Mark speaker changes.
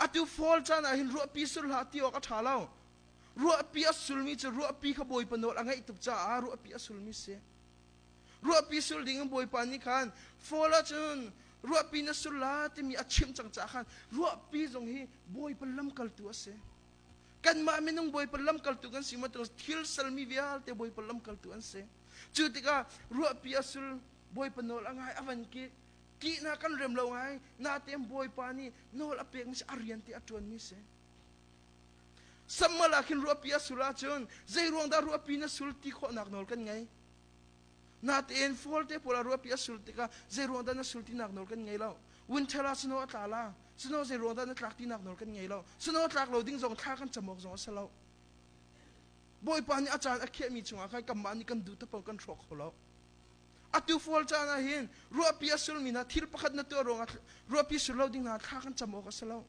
Speaker 1: Atu fall caan ah hin ruahpi sur hlah ti awk a ṭha lo. Ruahpi a sulmi cu ruahpi kha Bawipa nawl a ngaih tuk caah ruahpi a sulmi si. Ruahpi sul ding in Bawipa nih khan fall ahcun ruahpi na sul la timi a chimh cang caah khan ruahpi zong hi Bawipa lamkaltu a si. Kanmah minung Bawipa lamkaltu kan si bantuk thil salmi vialte Bawipa lamkaltu an si. Cu tikah ruahpi a sul Bawipa nawl a ngai a van ki kihna kan rem lo ngai natein Bawipa nih nawl a pekmi si a rian te a ṭuanmi si. Sammal ah khin ruahpi a sul ahcun zei ruang dah ruahpi na sul ti khawhnak nawl kan ngei. Natein fall te pawl ah ruahpi a sul tikah zei ruang dah na sul tinak nawl kan ngei lo. Winter ah snow a tla la. Snow zei ruang dah na tlak tinak nawl kan ngei lo. Snow tlak lo ding zong thla kan cam awk zong a si lo. Bawipa nih a caan a khiahmi chungah khan kanmah nih kan duh tapo kan hrawk kho lo. Atu fall caan ah hin ruahpi a sulmi hna thil pakhat na tuah ruangah ruahpi sul lo ding hna thla kan cam awk a si lo.